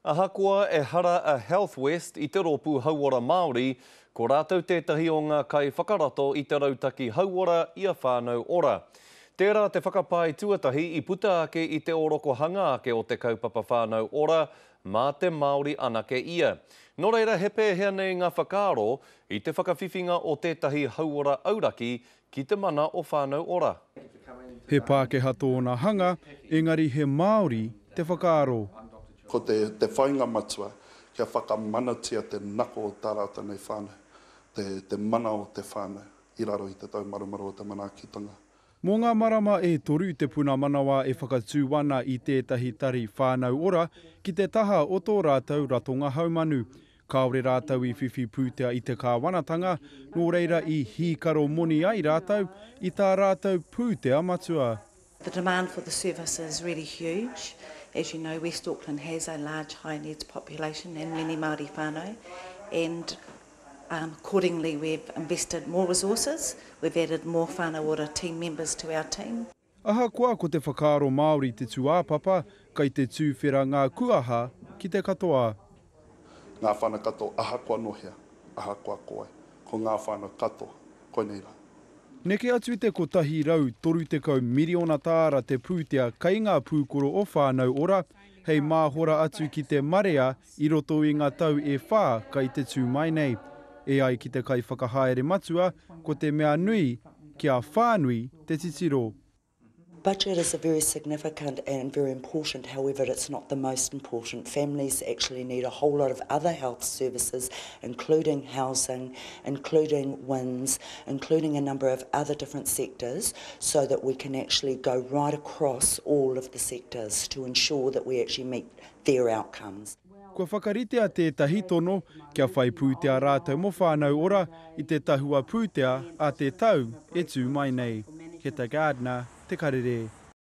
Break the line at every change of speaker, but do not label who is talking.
Ahakoa ehara a Health West i te rōpū hauora Māori, ko rātou tētahi o ngā kaiwhakarato i te rautaki hauora i a Whānau Ora. Tērā te whakapae tuatahi i puta ake i te orokohanga ake o te kaupapa Whānau Ora, mā te Māori anake ia. Nō reira, he pēhea nei ngā whakaaro i te whakawhiwhinga o tētahi hauora auraki ki te mana o Whānau Ora?
He Pākehā tōna hanga, engari he Māori te whakaaro.
Ko te te whainga matua kia whakamanatia te nako o tā rātou nei whānau, te te mana o te whānau i raro i te taumarumaru o te manaakitanga.
Mō ngā marama e toru Te Puna Manawa e whakatū ana i tētahi tari Whānau Ora ki te taha o tō rātou ratonga haumanu. Kāore rātou i whiwhi pūtea i te kāwanatanga, nō reira i hīkaro moni ai rātou i tā rātou pūtea matua.
The demand for the service is really huge. As you know, West Auckland has a large high needs population and many Māori whānau and um, accordingly we've invested more resources, we've added more whānau ora team members to our team.
Ahakoa ko te whakaaro Māori te tūāpapa, kai te tūwhera ngā kuaha ki te katoa.
Ngā whānau katoa ahakoa nō hea, ahakoa ko wai, ko ngā whānau katoa, koinei rā.
Neke atu i te 130 miriona tāra te pūtea kai ngā pūkoro o Whānau Ora hei māhora atu ki te marea i roto i ngā tau e whā kai te tū mai nei. E ai ki te kaiwhakahaere matua, ko te mea nui, kia whānui te titiro.
Budget is a very significant and very important, however it's not the most important. Families actually need a whole lot of other health services, including housing, including WINZ, including a number of other different sectors, so that we can actually go right across all of the sectors to ensure that we actually meet their outcomes.
Kua whakaritea tētahi tono kia whai pūtea rātou mō Whānau Ora i te tahua pūtea a te tau e tū mai nei. Heta Gardiner, Te Karere.